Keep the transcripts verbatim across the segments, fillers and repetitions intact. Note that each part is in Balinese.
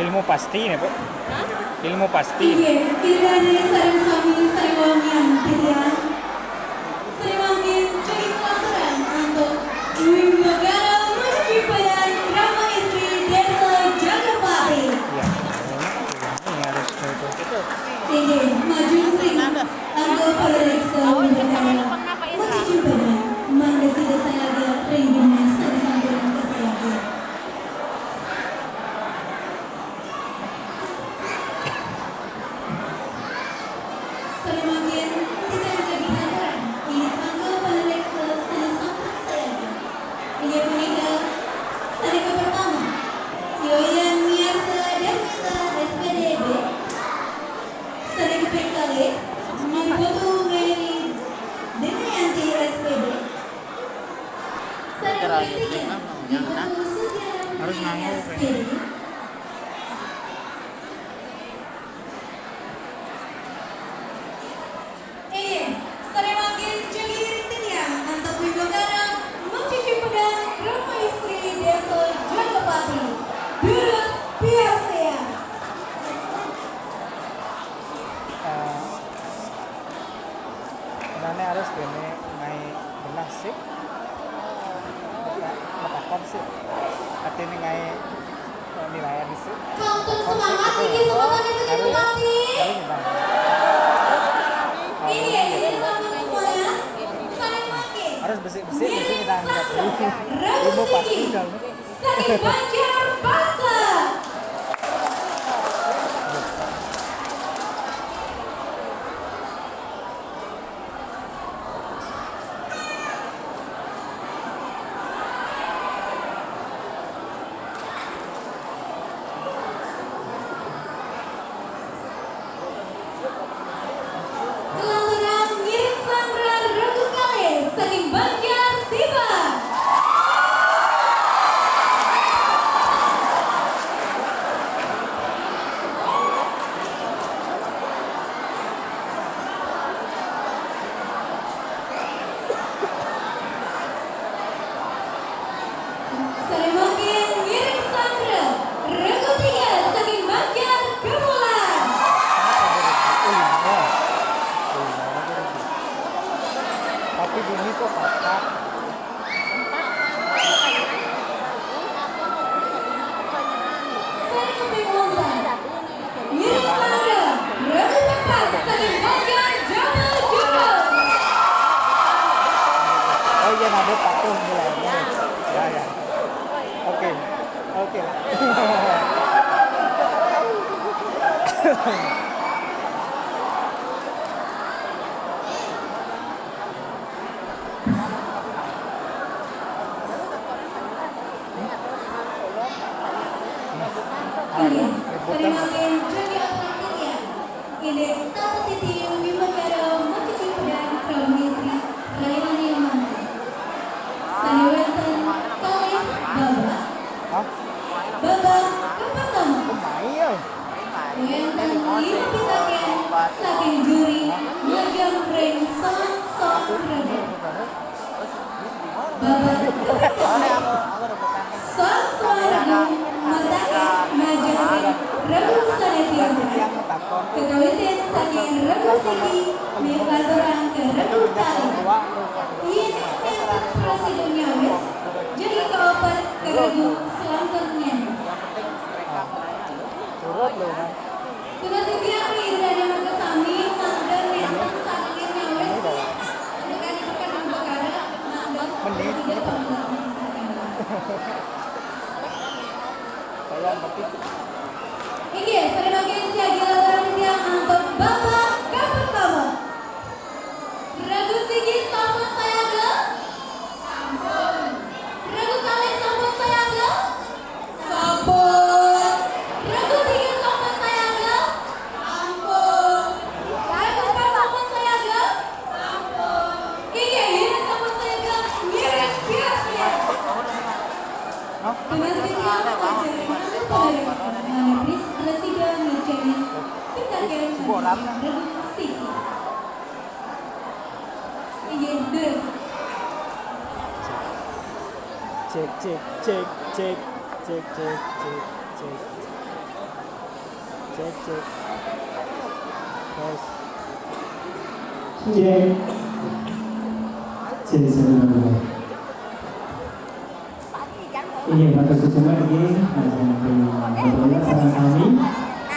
Ilmu pasti nih, Bu. Ilmu pasti. Inggih, Ida dané sareng sami sariwangian titiang. Sariwangian jagi pelaturan antuk Wimbagara Majempadan Krama Istri Désa Jagapati. Iya. Ini harus itu. Inggih, maju ring angga palaréksa Wimbagara Majempadan, mangda sida sayaga ring dinas sané sampun kasayaga. Sané mangkin, titiang jagi aturan indik angga palaréksa sané sampun sayaga. Inggih punika, sané kapertama, Yoyan Miarsa Darmita, S P D B. Sané kaping kalih, Nyi Putu Mary Damayanti, S P D. Sané kaping tiga, Nyi Putu Susiana Harus nganggo, S P D. Inggih, sané mangkin jagi iring titiang antuk Wimbagara Majempadan Krama Istri Désa Jagapati. Durus piarsayang. Eh, Nane harus kene ngai belah sih. Matakon sih. Artinya ngai, eh, nilaian sih. Kantun semangat, tinggi semangat, tinggi semangat. Harus, harus nilai. Ini ya, ini sama semuanya. Saling makin. Harus besi-besi di sini dah angkat. Ilmu pasti kalau. Saking Banjar Pasar. Kelanturan ngiring sandra regu kalih saking Banjar Sibar. Sané mangkin ngiring sandra regu tiga saking Banjar Gemulan. Tapi bunyi kok patah. Sané kaping wonten. Ngiring sandra regu keempat saking Banjar Jaba Jaba. Oh iya, nada patuh mulai. Ya, ya. Oke. Oke lah. Inggih, sané mangkin jagi atraktif ya. Inggih, Tata Titi Wimbagara Majempadan Krama Istri Rayani Mantu. Sané wénten kalih babak. Hah? Babak kapertama. Kok main ya? Wénten lima pitakén saking juri ngajeng ring soang-soang regu. Babak kapertama. Soang-soang regu matakén ngajeng ring regu sané tiasa. Kakawitin saking regu siki miwah aturang ka regu kalih. Yén nénten prasida nyawis, jagi kaoper ka regu salanturnyané. Turut lho, Mas. Tugas titiang ri Ida dané makasami, mangda nénten saking nyawis. Mending. Saya ngerti. Inggih, sané mangkin jagi laturang titiang antuk babak kapertama. Regu siki sampun sayaga? Sampun. Regu kalih sampun sayaga? Sampun. Regu tiga sampun sayaga? Sampun. Regu empat sampun sayaga? Sampun. Inggih, yén sampun sayaga, ngiring piarsayang. Tugas titiang ngajeng ring regu kalih. Presida ngajeng ring regu siki. Inggih, terus. Cek, cek, cek, cek, cek, cek, cek, cek. Cek, cek. Cek. Cek, satu, dua. Iya, matur suwun, nggih. Nah, sampun, sampun sama-sami.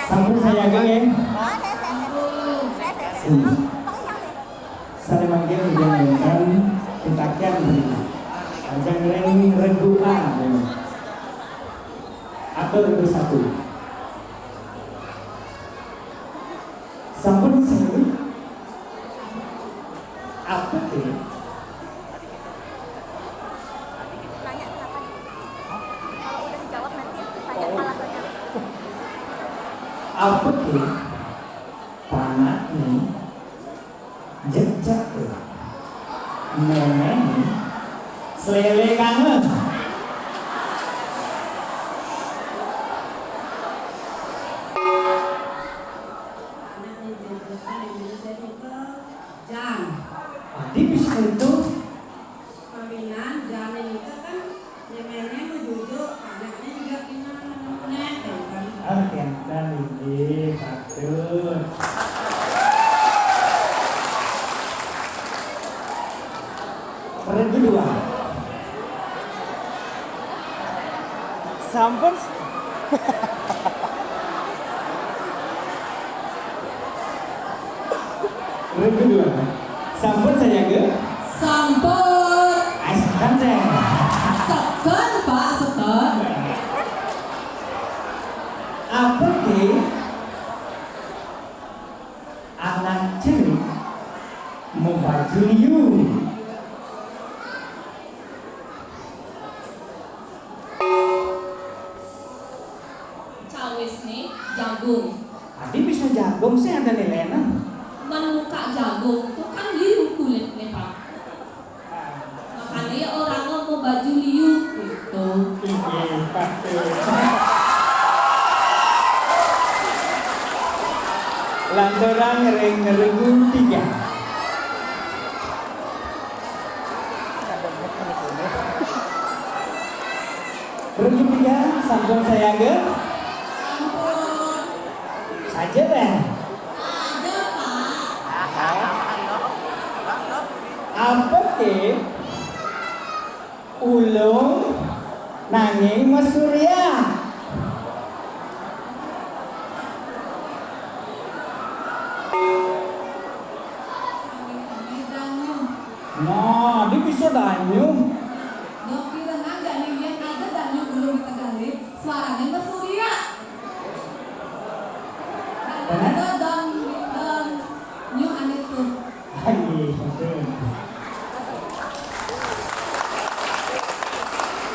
Sampun sayaga, nggih. Hmm. Sané mangkin ugi wénten pitaken mriki. Lajeng ring regukan, nggih. Atur regu satu. Sampun sami? Apa, nggih? Nanya kenapa nih? Kalau udah jawab nanti tanya alasannya. Apa, nggih? Panakné jejak, méméné slélé kangen. Panakné jejak, méméné slélé kangen. Jan. Adi bisa itu. Paminan, jam nika kan méméné majujuk, anakné juga pinang menemnek, kan? Ah, kénten inggih, patut. Regu dua. Sampun. Regu dua. Sampun sayaga? Sampun. Ais, kan, Ceng? Seken, Pak, seken. Apa, nggih? Anak cilik mau baju liu. Cawisné jagung. Adi bisa jagung sih ada nilainya. Mén muka jagung tuh kan liu kulitnya, Pak. Makanya ya orang mau baju liu gitu. Inggih, patut. Lanturang ring regu tiga. Regu tiga, sampun sayaga? Sampun. Saja deh. Ada, Pak. Apa, nggih? Ulung nanging masurya. Nah, dia bisa danyuh. Dok, bilang aja nih, yang ada danyuh ulung di Tegalit, suaranya masurya. Benar? Ada dong, dong, nyuh aneh tuh. Lagi, oke.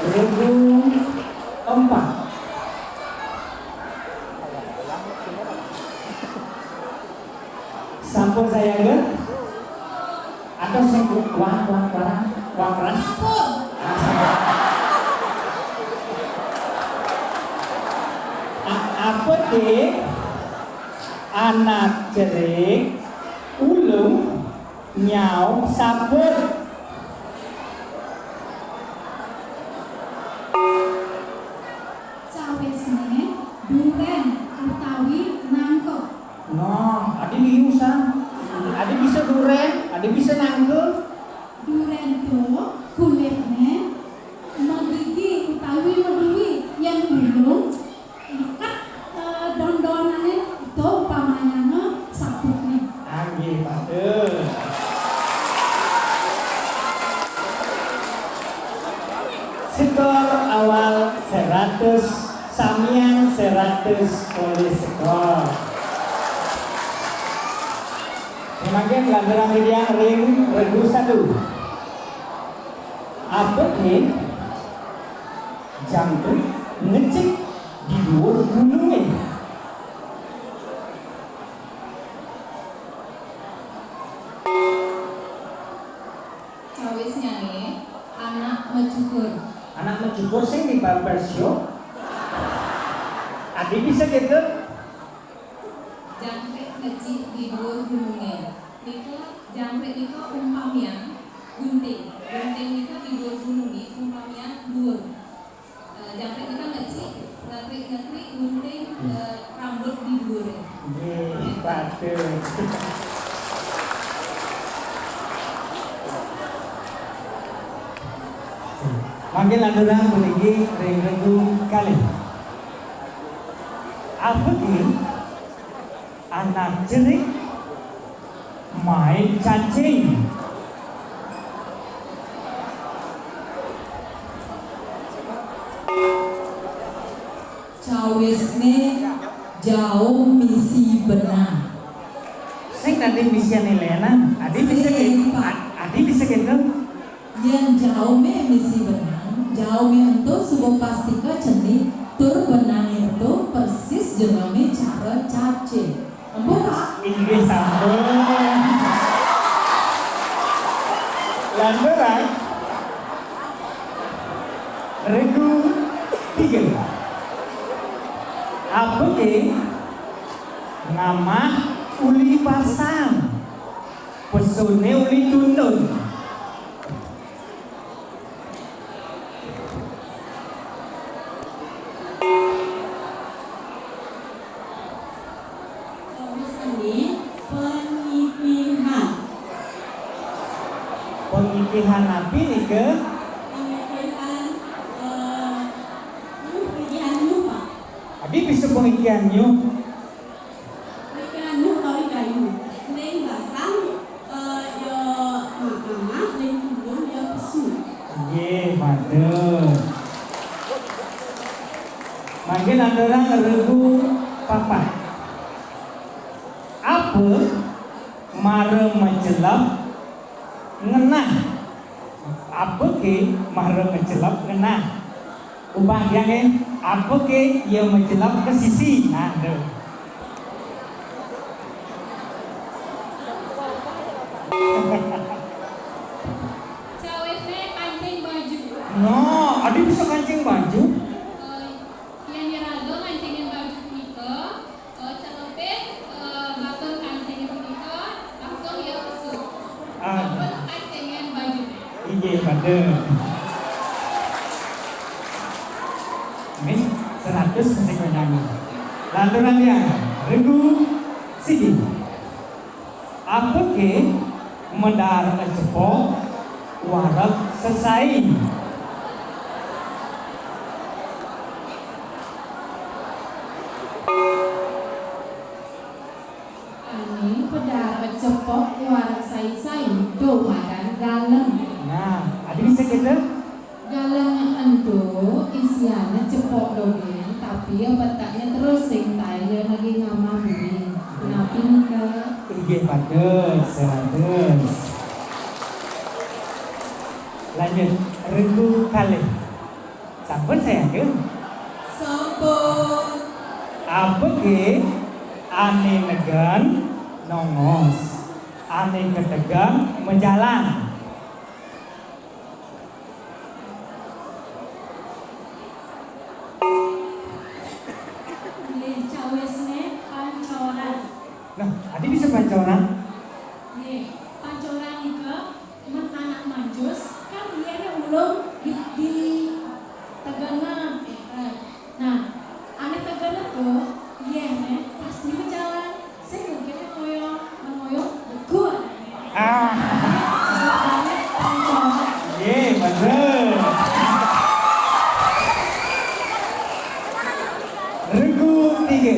Regu empat. Sampun sayaga? Atau sing wah, wah, wah, wah, keras? Sampun. Ah, sampun. A-, apa, Dik? Anak cerik, ulung, nyaup, saput. Cawisné durén utawi nangkep. Nah, adi liusan. Adi bisa durén, adi bisa nangkep. Durén to kulitné magigi utawi maduwi, yén ulung meket, eh, dondonané to umpamayana saputné. Anggih, patut. Skor awal seratus, samian seratus olih skor. Mangkin lanturang titiang ring regu satu. Apa, Din? Jangkrik ngecik di dhuwur gunungé. Cawisnyané anak macukur. Anak macukur sing di Barbasio. Adi bisa gitu? Jangkrik ngecik di dhuwur gunungé. Nika, jangkrik nika umpamian gunting. Gunting nika di dhuwur gunungé, umpamian dhuwur. Eh, jangkrik nika ngecik, Ngekrik-ngekrik gunting, eh, rambut di dhuwure. Nggih, patut. Mangke lanturang puniki ring regu kalih. Apa ki? Anak cerik main cacing. Cawisne jauh misi benang. Sing tadi misi ane lenan, adi bisa ke, Sing, Pak. Adi bisa gitu. Yen jaume misi benang, jaume ento suba pastika cenik, tur benang ento persis jenenge cara cacing. Ampun, Pak. Inggih sampun. Lanturang. Regu tiga. Apa ke? Ngamah uli pasang. Pesune uli tundun. Terus ini pengipihan. Pengipihan napi nika? Pengipihan, eh, uh, pengipihan nyuh, Pak. Adi bisa pengipihan nyuh? Pengipihan nyuh utawi kayu. Ning basang, eh, ya mamah, ning tundun ya pesu. Nggih, matur. Mangke lanturang regu papat. Apa mara macelep ngenah? Apa ke mara macelep ngenah? Ubah ya ke, apa ke ya macelep ke sisi? Nah, tu. Cawisne kancing baju. No, adi bisa kancing baju? Eh, yen iraga ngancingin baju punika, eh, celepin, eh, batun kancingin punika, langsung ya besuk. Ah. Batun kancingin baju. Inggih, pada. Nih, seratus masih menyanyi. Lanturan ya, regu siji. Apa ke medar cepok wareg sesai? Ane pedar cepok wareg sai-sai, dumadan galeng. Nah, adi bisa kita? Galeng ento isiane cepok dogén, tapi ya petaknya terus sing taile lagi ngamah bumi. Napi nika? Inggih patut, seratus. Lanjut, regu kalih. Sampun saya ke? Sampun. Apa ke ane negen nongos, ane ketegan majalan? Nggih, cawisne pancoran. Nah, adi bisa pancoran? Nggih, pancoran nika men anak manjus kan yene ulung di, di tegana. Nah, ane tegana to yene pas di jalan. Sing mungkin ngoyo, ngoyo beku anaknya. Ah. Jawabannya pancoran. Ye, bener. Regu tiga.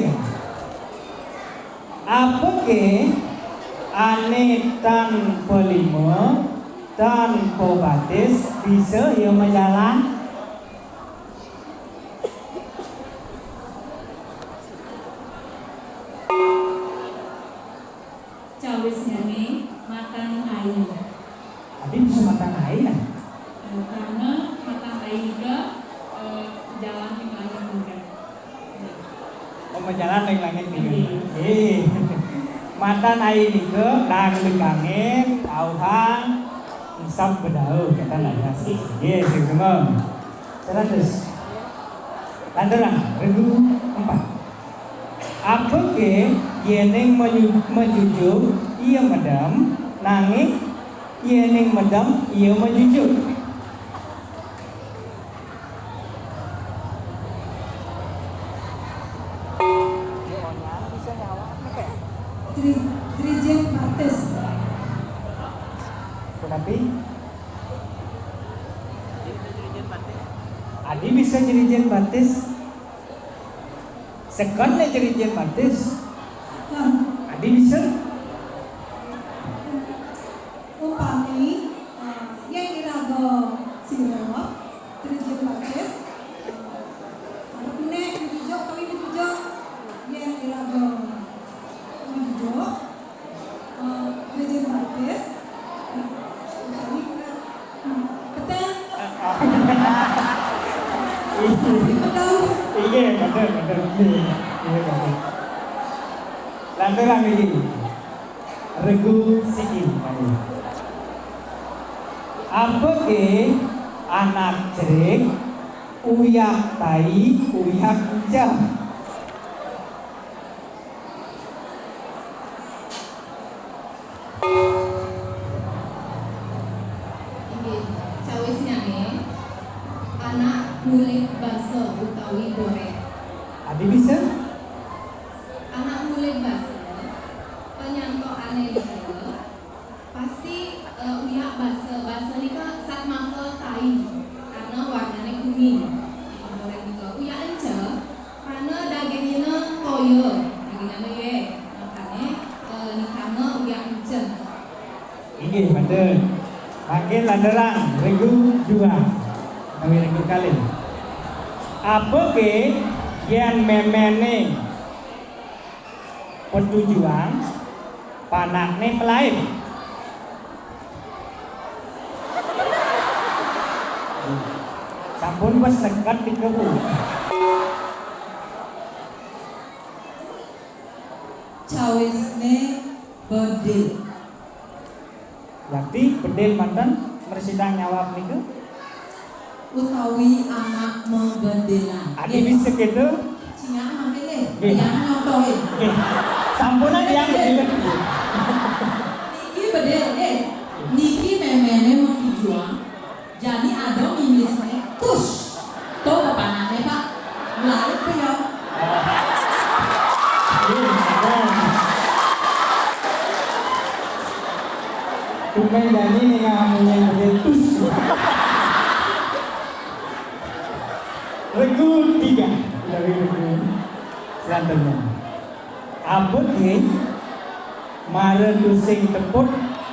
Apa ke ane tanpa lima, tanpa batis bisa ya majalan? Cawisnyane matan ai. Adi bisa matan ai, ya? Eh, karena matan ai nika, eh, jalan ning langit nika. Oh, majalan ning langit nika. Nggih. Nggih. Matan ai nika dang degangin, auhang, ensep bedauh, kata lah ya. Nggih, sing semem. Seratus. Lanturang, regu empat. Apa ke yening menyu-, menjujuk, iya medem, nanging yening medem, iya menjujuk? Tapi Adi bisa jerijen batis. Sekon né jerijen batis. Adi bisa. Upami, eh, yén iraga sira jerijen batis, eh, arep menék majujuk utawi majujuk, yén iraga majujuk, eh, jerijen batis, utawi, eh, peteng. Inggih, bener, bener. Inggih, inggih, bener. Lanturang niki. Regu siki, malih. Apa ké anak cerik, uyak tai, uyak enceh? Inggih, cawisnyané, anak ngulik basa utawi boréh. Adi bisa? Anak ngulik basa, panyantokané nika, pasti, eh, uyak basa. Basa nika satmaka tai, karena warnané kuning. Boréh nika uyak enceh, karena dagingina toya, dagingina yé. Makané, eh, nikanga uyak enceh. Inggih, mantun. Mangkin lanturang, regu dua. Utawi regu kalih. Apa ké yén méméné petujuang, panakné malaib? Sampun wés seket nika, Bu. Cawisné bedil. Berarti bedil manten mresidan nyawab nika? Utawi anak mabedilan. Adi bisa kéto? Cingak mangke nggih. Nggih. Yang nyontohin. Nggih. Sampun aja yang bedil. Niki bedil nggih. Niki méméné mung dijuang. Jani ada mimisné, tus. Tuh, kepanane, Pak. Melayu tuh ya. Tumbén jani ning ngamunye gedhe tus. Regu tiga. Dari regu selanjutnya. Abet nggih. Mara tusing tepuk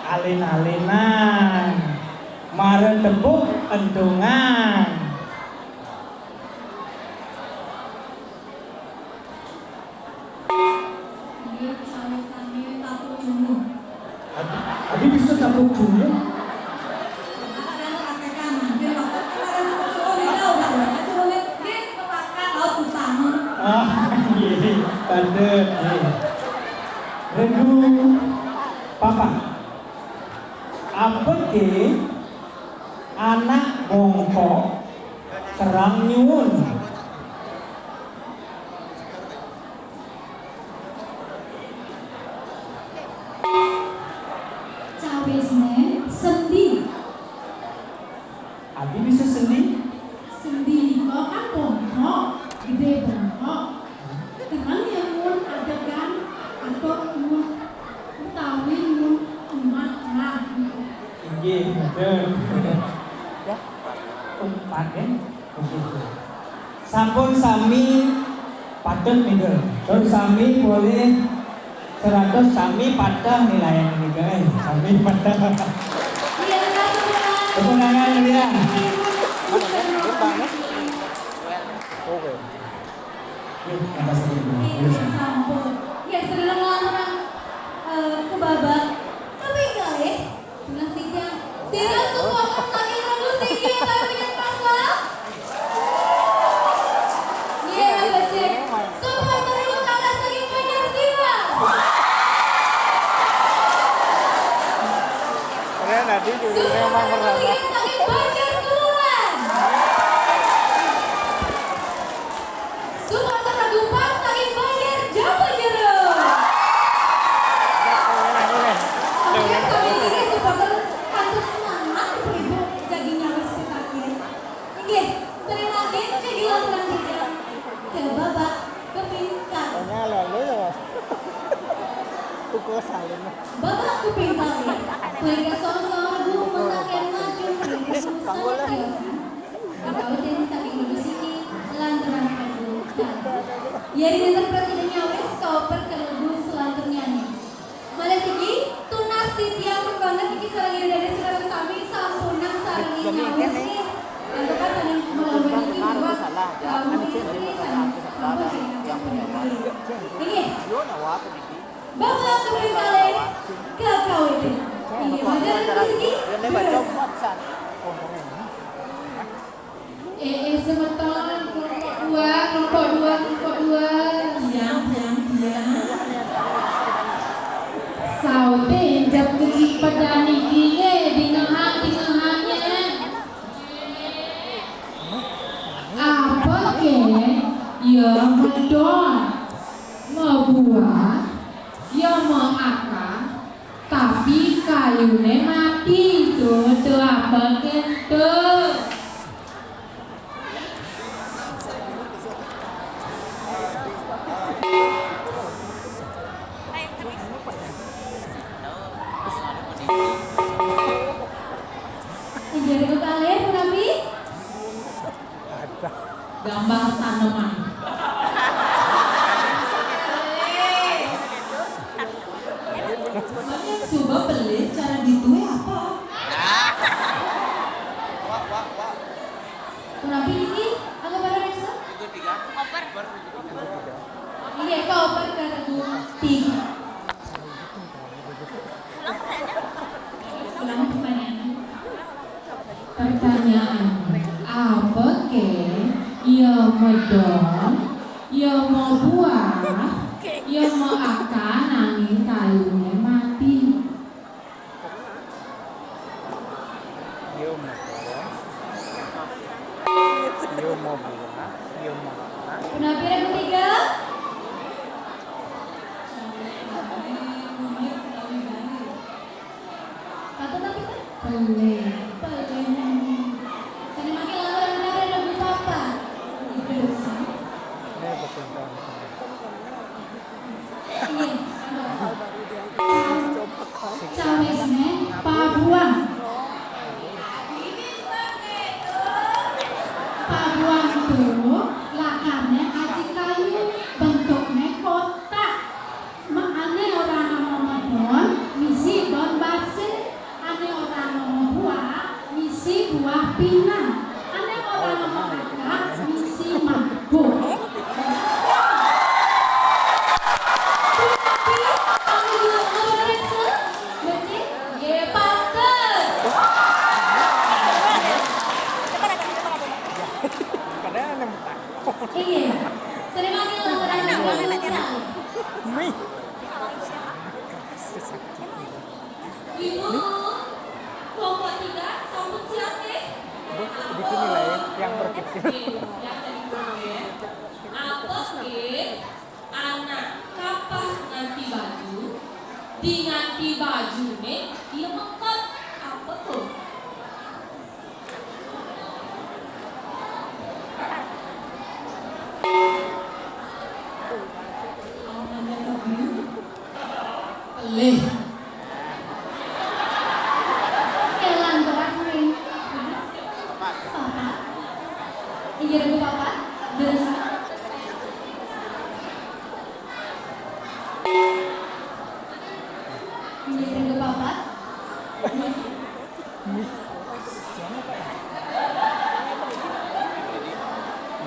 alin-alinan. Mara tepuk entungan. Nggih, sami-sami tapuk cunguh. Adi, adi bisa tapuk cunguh? Karena kadang praktekan, mungkin waktu kadang tapuk cunguh, nggih, udah, udah, cunguh, nggih, kepakan, laut utama. Ah, nggih, pada, nggih. Regu papa. Apa ke anak bongkok terang nyuwun? Cawisne sendi. Adi bisa sendi? Sendi nika kan bongkok, gede bongkok. Terang nyuwun adegan atau nyuwun utawi nyuwun umat lah. Inggih, betul. Umpat, ya. Sampun sami patut nika. Tur sami polih seratus, sami pateh nilai nika, eh. Sami pateh. Iya, terima kasih. Tepuk tangan meriah. Oke. Yuk, tambah sedikit. Iya, sampun. Ya, sedang lantaran, eh, ke babak. Tapi enggak, eh. Sehingga, sehingga supporter saking Rembus Tinggi kami punya pasang. Iya, becik. Supporter utama saking Banjar Siwah. Keren, Adi juga memang. Supporter pertama saking Banjar Kulon. Supporter Rembus saking Banjar Jaba Jero. Oke, sami niki supporter kantos semangat, Ibu-ibu, jagi nyawis pitaken. Inggih, sering lagi jagi laporan kita ke babak keping kalih. Pokoknya lalu ya, Mas. Pukul saling. Babak keping kalih, punika soal-soal regu Jadi, dancer presidennya wis, kaoper ke lagu selanjutnya nih. Malih siki, tunas titiang banget iki sareng ida dané sareng sami sampunang sareng nyawis nih. Antuk sareng melawan iki buat kamu istri sareng sampun. Ini. Bapak kembali ke K W P. Ini pada rezeki. Eh, eh, semeton, kelompok dua, kelompok dua, kelompok dua. Diam, diam, diam. Sauté njep kecipedan iki nggih, dingehang, dingehangnya. Apa ké? Ya medon. Mebuah, ya meakar, tapi kayuné mati. Tuh, tuh apa ké tuh? Inggih, ring kekalih, punapi? Gambar taneman. Makanya coba beli cara ditué apa? Punapi niki, angga para reksa? Oper. Iya, kaoper ke lagu tiga. Ulang pertanyaan. Pertanyaan, apa ké? Ya medon, ya mebuah, ya meakar nanging kayuné mati. Ya mebuah, ya mebuah, ya meakar. Punapi ring ketiga? Patut tapi kan? Pelih. Pelih. Sing makin lama, lama, lama, lebih apa? Lebih besar. Ini betul. Iya. Cawisné pabuan. Pabuan tuh lakarné aji kayu, bentukné kotak. Ma-, ané ora ana medon, misi don basé. Ané ora ana buah, misi buah pinang. Ané ora ana akar, misi mangkuk. Punapi, kami dua orang reksa, becik, nggih, pantes. Padahal yang Iya. Sering makin lama. Mih. Ibu, kelompok tiga, sampun siap, nggih? Bu, di sini lah ya, yang berpikir. Oke, yang tadi, nggih. Apa, nggih? Anak kapah nganti baju, di nganti bajuné, iya mengkot. Apa tuh? Pelih. Elang berat, Rin. Papa. Inggih, Ratu Papa. Terus. Inggih, Ratu Papa. Terus.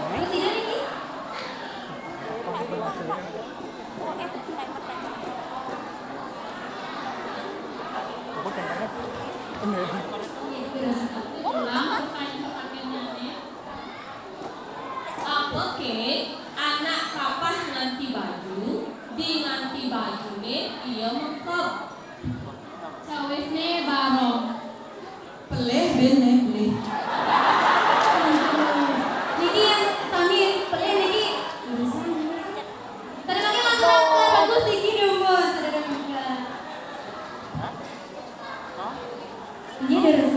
Presiden ini. Aku tanya. Iya, terus. Ulang pertanyaan-pertanyaannya. Apa ké anak kapah nganti baju, di nganti bajuné iya mengkot? Cawisné barong. Pelih, Ben, eh, pelih. Niki yang sami pelih niki. Tadi pakai lagu bagus iki dong, Bos. Ada juga. Ini terus.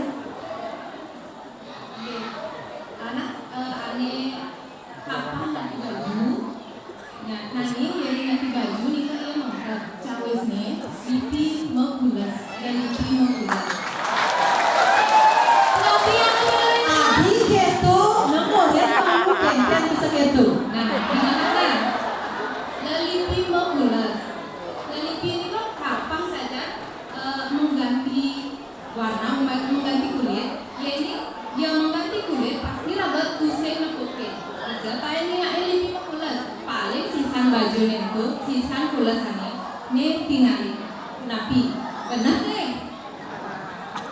Anak, eh, ané kapah nganti baju. Nah, nanging yén nganti baju nika iya mangkat. Cawisné, pipi megules. Yén pipi megules. Tapi yang megules. Adi kéto, nemu ya, kamu kénten bisa kéto. Nah, gimana, nah? Karena mengganti kulit, ya ini, ya mengganti kulit pasti rada tusing nepukin. Aja tae ningake lipi pepules, paling sisan bajune ento, sisan pulesane ne tingali. Punapi? Bener sih?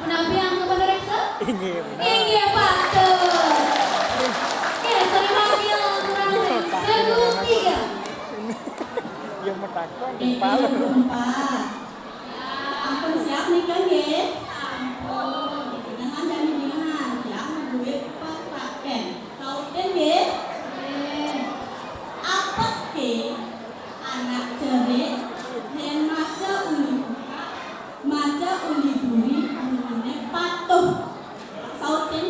Punapi angga pada reksa? Inggih, bener. Inggih, patut. Oke, sore manggil kurang. Kedua, tiga. Yang metakon, eh, kepala. Empat. Ampun siap nika nggih? Sampun. Dengan dan dengan yang duit petaken. Sautin nggih? Nggih. Apake anak cerik yen maca uli buka, maca uli buri, bunine patuh. Sautin.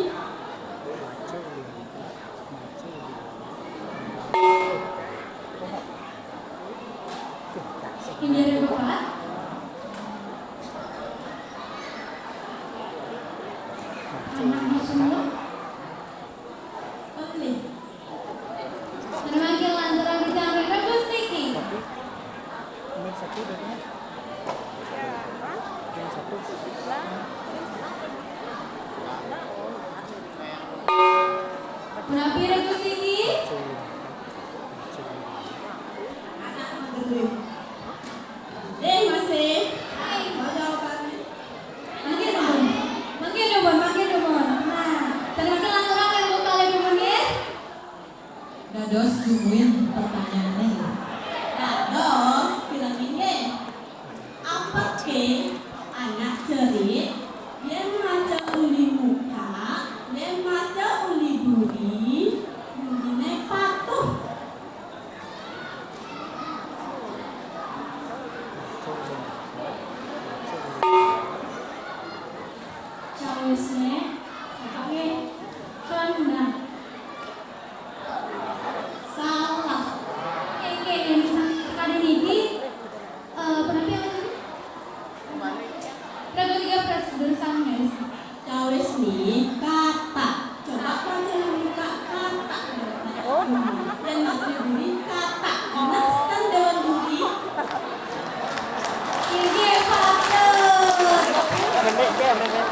Inggih, Bapak. Anak di semua. Oke. Terima kasih lantaran di Tangerang Rebus niki. Ini satu darinya. Yang satu. Punapi Rebus niki? Anak menggendut. Eh, masih. Hai. Mau jawabannya? Mangke nuwun. Mangke nuwun, mangke nuwun. Nah, terima kasih lantaran yang mau kali dulu ya. Dados dumuin pertanyaane. Dados, pirang inggih. Apake anak cerik yen maca uli muka, yen maca uli buri, bunine patuh. Cawisne, apake? Kena. Salah. Oke, oke, yang bisa sekali niki, eh, penampilan lagi. Regu tiga belas, barusan, guys. Cawis nih, kata. Coba baca yang buka kata. Dan materi buri kata. Karena stand dewan buri. Ini patut. Pendek dia, pendek.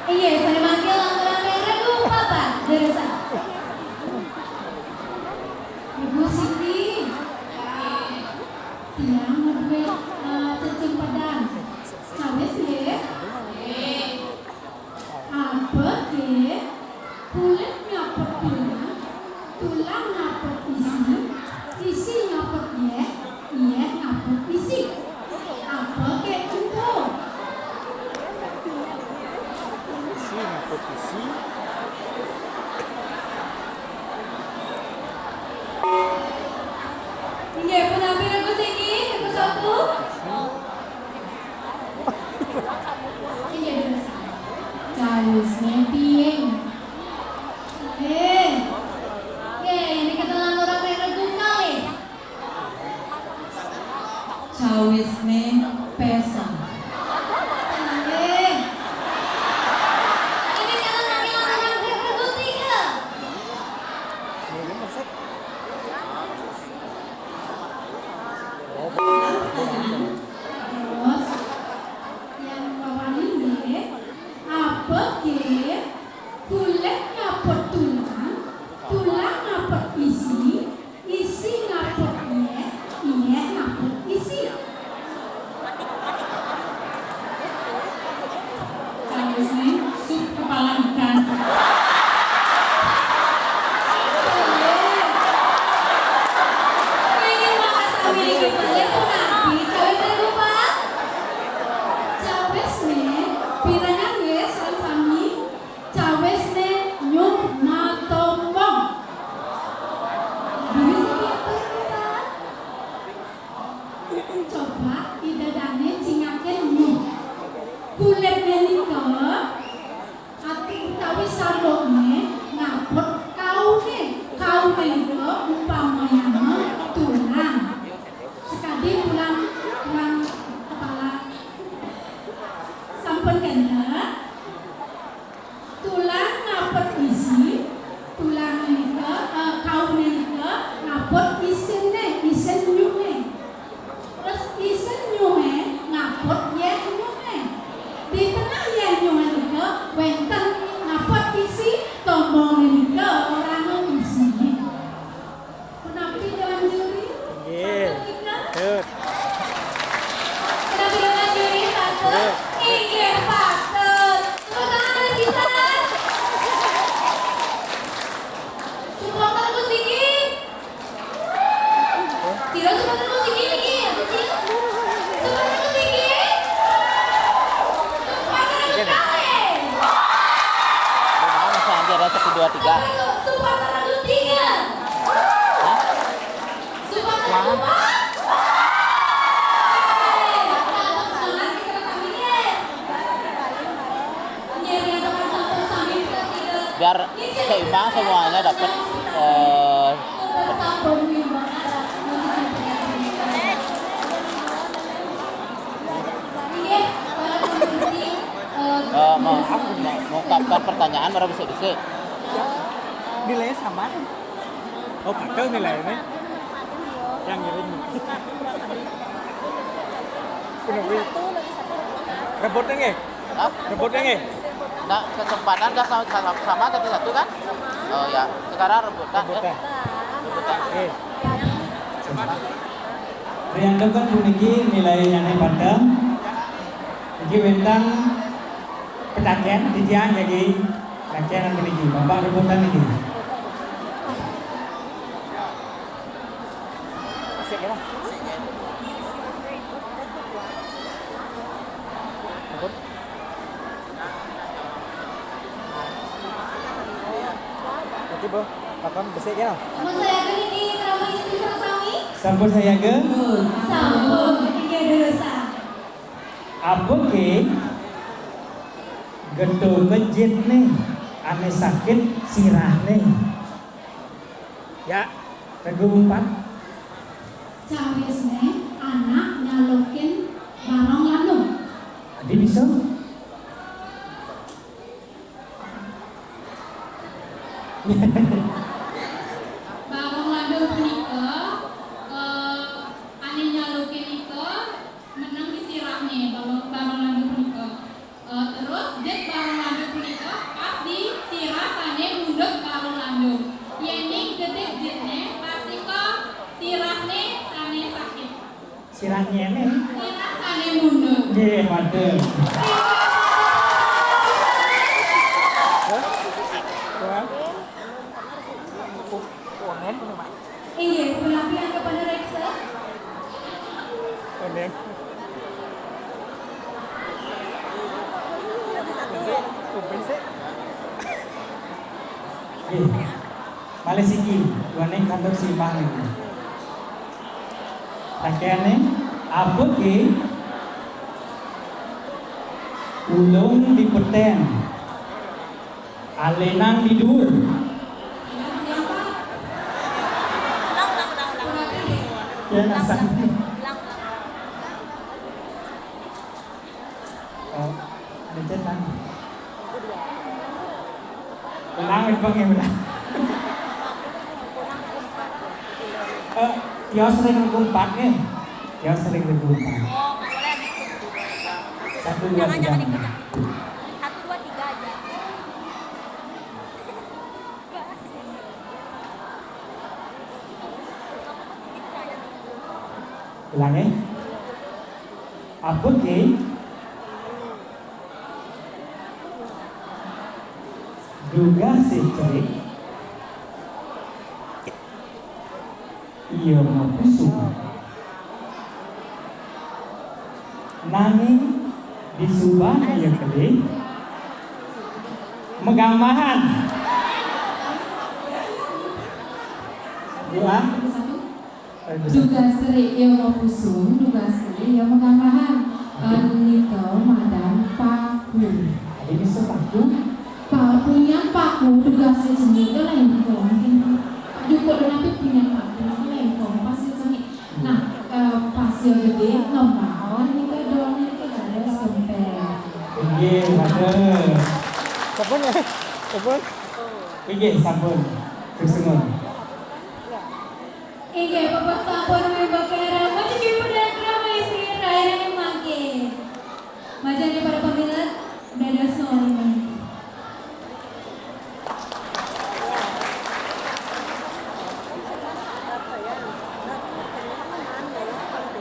Iya, saya manggil lantaran regu papat, barusan. Ibu Siti. Tiang ngeduwe, eh, cecimpedan. Cawis nggih? Nggih. Apeke? Kulit nyaput tulang, tulang nyaput isi, isi nyaput yeh, yeh nyaput isi. Apeke ento? Isi nyaput isi. Inggih, punapi regu siki, regu satu? Inggih, regu satu. Cawisne piye? Eh. Nggih, ini ketelan orang regu kalih. Cawisne pesang. Nggih. Ini kalau lagi orang regu tiga. Terus, yang bawahnya nggih, apeke? Kulit nyaput tulang, tulang nyaput isi, isi nyaput yeh, yeh nyaput isi. Cawis nih, sup kepala ikan. Ini mah sami iki balik punapi, cawis nih, Pak. Cawis nih, pirengan nggih, sami-sami. Cawisne nyuh natombong. Dene sing diatur, Pak. Coba idadane cingakin nyuh. Kulitne nika, ati utawi sandukne ngaput kaune. Kaune nika umpamayana tulang. Sekadi tulang, tulang kepala. Sampun kenten? Tulang ngapet isi, tulang nika, eh, kaune nika ngapet isine, isin nyuhne. Enggak. Supporter Radu tiga. Hah? Supporter Wah. Dua. Oke, tetap semangat, kita sambil. Biar seimbang semuanya dapat, eh, eh, mau, mau, mau ungkapkan pertanyaan baru bisa bisa. Nilainya sama. Oh, padahal nilainya yang ngirim. Kenapa? Rebutnya nggih? Hah? Rebutnya nggih? Nah, kesempatan dah sama, sama, sama satu-satu kan? Oh ya, sekarang rebutan ya. Rebutan. Rebutan. Oke. Rianto kan puniki nilainya nih padahal. Iki wénten pecaken titiang jadi pecaken puniki. Bapak rebutan iki. Oke, Bu. Papan besik ya. Sampun sayaga niki, Rama Istri sareng sami? Sampun sayaga? Sampun. Inggih, durus. Apa ké? Gedho kejit nih, ané sakit sirahné. Ya, regu empat. Cawisné anak nyalukin barong lanung. Adi bisa? Barong landur punika, eh, ané nyalukin nika meneng di sirahné, barong, barong landur punika. Eh, terus, jit barong landur punika pas di sirah sané mundut barong landur. Yéning gedé jitné, pastika sirahné sané sakit. Sirah nyéné. Sirah sané mundut. Nggih, waduh. Hah? Kuwi. Onen kuwi, Pak. Inggih, punapi angga panuréksa? Onen. Kuwi sih. Nggih. Malih siki, duaning kantor simpang niku. Pakaiane abot nggih. Ulung di peten. Alenang di dhuwur. Ya, nasa. Oh, lecet kan? Ulang, Bang, ya, ulang. Eh, tios ring regu empat nih. Tios ring regu empat. Satu, dua, tiga. Satu, dua, tiga aja. Ulang, ya. Abot nggih. Dugasé cerik, iya mapusung. Nanging disubané ya kedé, megambahan. Dua. Dugasé cerik ya mapusung, dugasé ya megambahan. Eh, nika madan paku. Adi bisa paku? Paku, punyan paku, dugasé cenik, lha nika. Jukut napi punyan paku, lha nika, pasir cenik. Nah, eh, pasir gedé, ngembang, nika doang, nika dados gempél. Inggih, matur. Sampun ya? Sampun? Inggih, sampun. Terus nuwun. Inggih, puput sampun mimbakara macucuy pedang drama istri rayaning mangkin. Majeng para pamilet, dados mawali malih.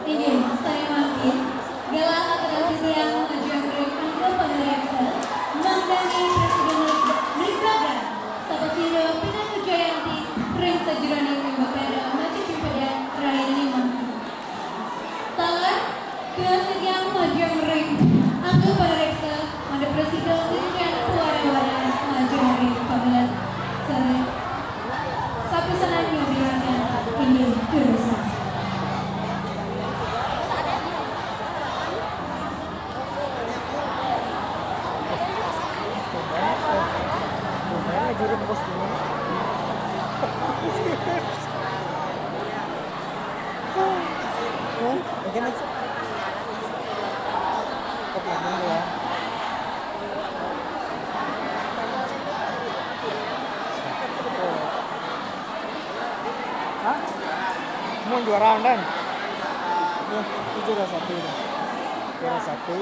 Inggih, sané mangkin, galah aturang titiang majeng ring angga panuréksa, mangdani Presiden Lembaga, sapasira pinaka jayanti ring sajeroning mimbakara macucuy pedang rayaning mangkin. Taler, titiang majeng ring angga panuréksa, mangda prasida titiang pawara-wara majeng ring pamilet. Satu sana yang biarkan ini terus. Oke, next. Oke, tunggu ya. Hah? Mau juara, Dan? Ya, itu juara satu, Dan. Juara satu.